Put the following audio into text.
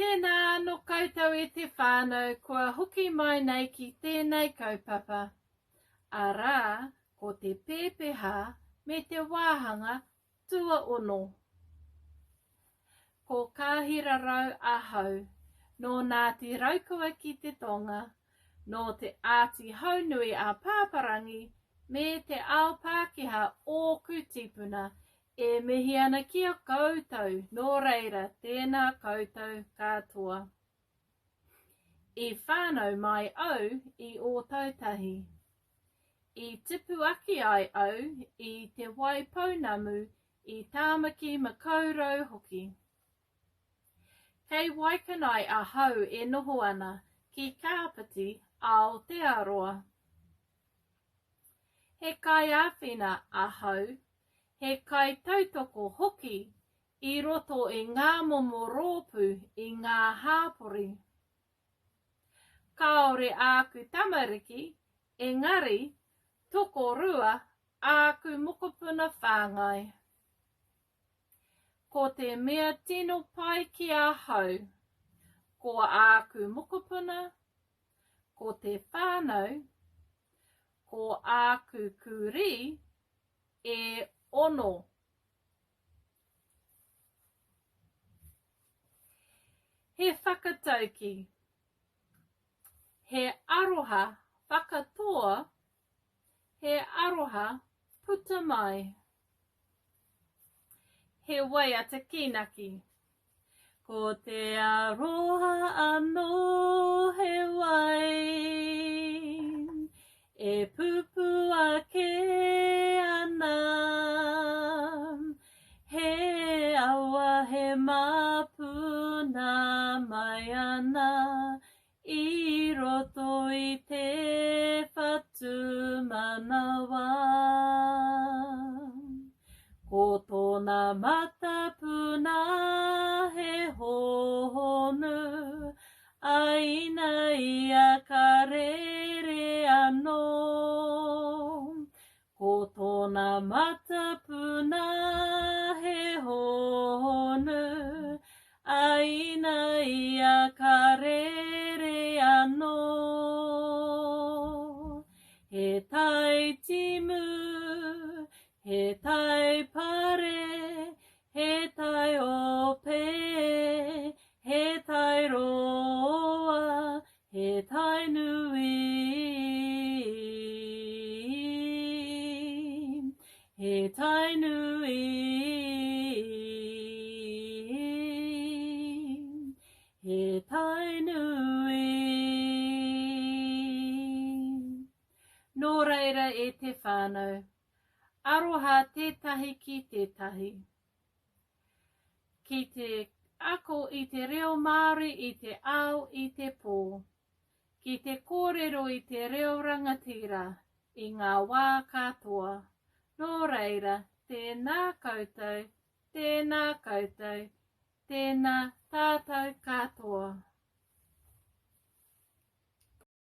Tēnā anō koutou e te whānau kua hoki mai nei ki tēnei kaupapa, arā, ko te pēpeha me te wāhanga tuaono. Ko Kāhirarau ahau, nō Ngāti Raukawa ki te tonga, nō Te Āti Haunui a Pāpārangi me te ao Pākehā ōku tīpuna E mihi ana ki a koutou, nō reira, tēnā koutou katoa. I whānau mai au i Ōtautahi. I tipu ake ai au i Te Waipounamu i Tāmaki Makaurau hoki. Kei Waikanae ahau e noho ana, ki Kāpiti, Aotearoa. He kaiāwhina ahau, he kaitautoko hoki i roto i ngā momo rōpū i ngā hāpori. Kāore āku tamariki, engari tokorua āku mokopuna whāngai. Ko te mea tino pai ki ahau, ko āku mokopuna, ko te whānau, ko āku kurī e ono. He whakatauki, he aroha whakatoa, he aroha puta mai. He waiata kīnaki. Ko te aroha anō he wai e pupū ake ana He awa he māpuna mai ana I roto i te whatumanawa. Ko tōna matapuna he hōhonu, a ina ia ka rere anō. Ko tōna matapuna he hōhonu, a ina ia ka rere anō. He tai timu, he tai pare, he tai ope, he tai roa, He Tainui, he Tainui, he Tainui. Nō reira e te whānau, aroha tētahi ki tētahi. Ki te ako i te reo Māori i te ao i te pō. Ki te kōrero i te reo rangatira i ngā wā katoa. Nō reira, tēnā koutou, tēnā koutou, tēnā tātou katoa.